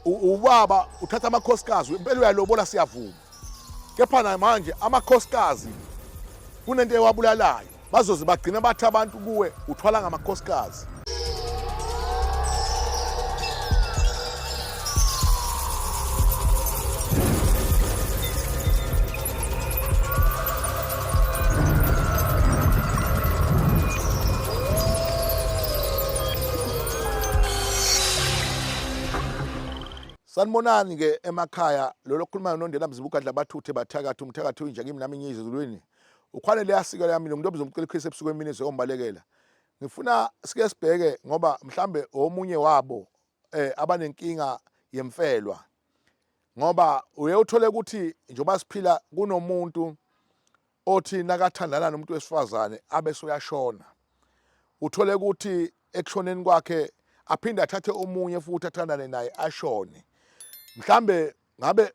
Ubaba uthatha amakhosikazi, impela uyalobola, siyavuma. Kepha namanje amakhosikazi kunento ewabulalayo, bazoze bagcina bathi abantu kuwe uthwala ngamakhosikazi. Sanibonani ke emakhaya, lolo okhulumayo nondela mzibugadla bathuthe bathakathi umthakathi uyinja kimi nami ngiyizwe ezulwini. Ukhwane leyasika yami lo muntu obizwa umcela Chris ebusuku emini ezombalekela. Ngifuna sike sibheke ngoba mhlambe omunye wabo abanenkinga yemfelwa. Ngoba uye uthole ukuthi njengoba siphila kunomuntu othi nakathandana nomuntu wesifazane abe soyashona. Uthole ukuthi ekushoneni kwakhe aphinde athathe omunye futhi athandane naye ashone. Mhlambe ngabe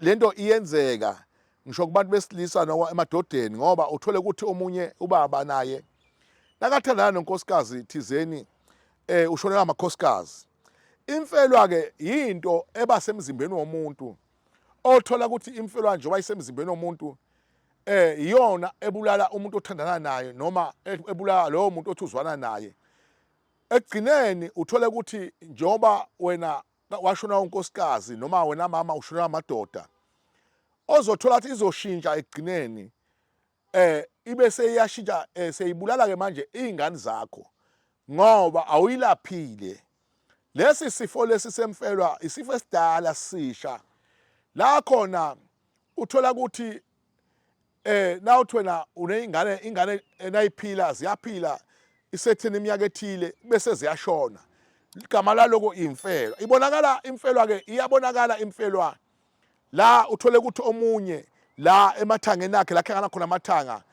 lento iyenzeka ngisho kubantu besilisa noma emadodeni, ngoba uthole ukuthi omunye ubaba naye nakathandana nonkosikazi thizeni ushonela amakhosikazi. Imfelwa ke yinto eba semzimbeni womuntu, othola ukuthi imfelwa njengoba isemzimbeni womuntu iyona ebulala umuntu othandana naye noma ebulala lowo muntu othi uzwana naye. Ekugcineni uthole ukuthi njengoba wena washona unkosikazi noma wena mama ushona amadoda, ozothola ukuthi izoshintsha ekugcineni, ibe seyiyashintsha, seyibulala ke manje izingane zakho ngoba awuyilaphile. Lesi sifo lesi semfelwa isifo esidala sisha la khona uthola ukuthi nawuthi wena uneyingane, ingane enayiphila ziyaphila isethini iminyaka ethile bese ziyashona. Igama laloko imfelwa. Ibonakala imfelwa ke, iyabonakala imfelwa la uthole ukuthi omunye la emathangeni akhe la khangana khona amathanga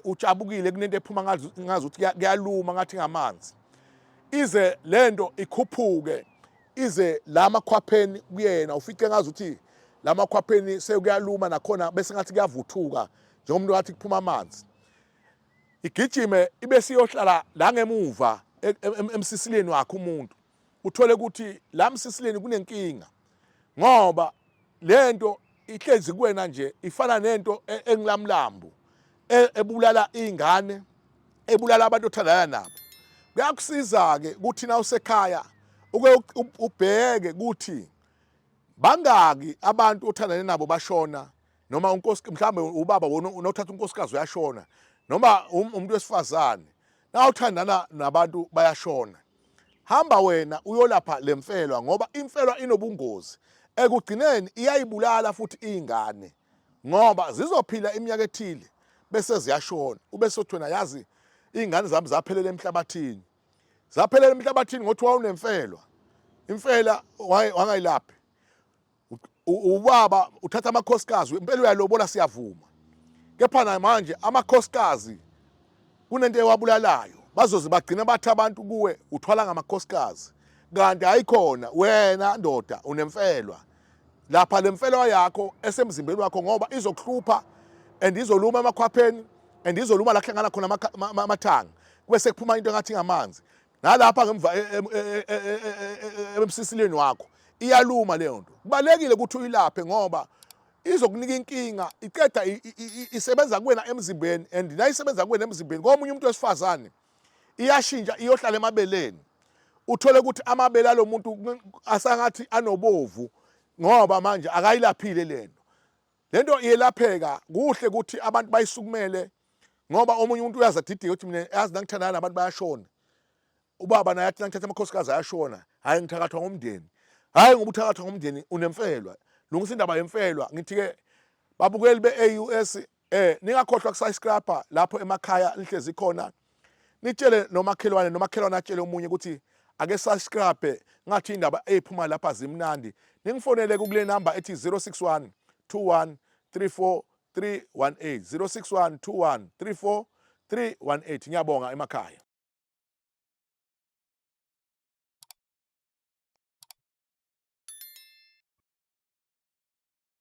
utshabukile, kunento ephuma ngazi ukuthi kuyaluma ngathi ngamanzi, ize lento ikhuphuke ize la makhwapheni kuyena, ufice ngazi ukuthi la makhwapheni sekuyaluma nakhona bese ngathi kuyavuthuka njengomuntu ngathi kuphuma amanzi, igijime ibe siyohlala la ngemuva emsisileni wakhe umuntu. Uthole ukuthi la msisileni kunenkinga ngoba lento ihlezi kuwena nje, ifana nento engilamlambo ebulala izingane, ebulala abantu othandana nabo. Kuyakusiza ke ukuthi na usekhaya uke ubheke ukuthi bangaki abantu othandane nabo bashona, noma unkosi mhlambe ubaba wona unothatha unkosikazi uyashona, noma umuntu wesifazane na uthandana nabantu bayashona. Hamba wena uyolapha lemfelwa ngoba imfelwa inobungozi. Ekugcineni iyayibulala futhi izingane ngoba zizophila iminyaka ethile bese ziyashona. Ube sothi wena yazi izingane zami zaphelela emhlabathini. Zaphelela emhlabathini ngothi wawunemfelwa. Imfela wangayilaphi. Ubaba uthatha amakhosikazi, impela uyalobola, siyavuma. Kepha namanje amakhosikazi kunento ewabulalayo, bazoze bagcina bathi abantu kuwe uthwala ngamakhosikazi, kanti ayikhona wena ndoda unemfelwa lapha. Lemfelwa yakho esemzimbeni wakho ngoba izokuhlupha and izoluma emakhwapheni and izoluma la kuhlangana khona amathanga, bese kuphuma into engathi ngamanzi nalapha ngemva emsisileni wakho, iyaluma leyo nto. Kubalekile ukuthi uyilaphe ngoba izokunika inkinga, iqeda isebenza kuwena emzimbeni, and nayisebenza kuwena emzimbeni komunye umuntu wesifazane iyashintsha iyohlala emabeleni. Uthole ukuthi amabele alomuntu asangathi anobovu ngoba manje akayilaphile lento. Lento iyelapheka kuhle ukuthi abantu bayisukumele ngoba omunye umuntu uyazi adidike ukuthi mina yazi nangithandana nabantu bayashona. Ubaba naye athi nangithatha amakhosikazi ayashona, hhayi ngithakathwa ngomndeni. Hhayi ngoba uthakathwa ngomndeni unemfelwa. Lungisa indaba yemfelwa. Ngithi-ke babukeli be-AUS ningakhohlwa kusubscribe lapho emakhaya nihlezi khona. Nitshele nomakhelwane, nomakhelwane atshele omunye ukuthi ake subscribe, ngathi indaba eziphuma lapha zimnandi. Ningifonele kule number ethi 061 21 34 318, 061 21 34 318. Ngiyabonga emakhaya.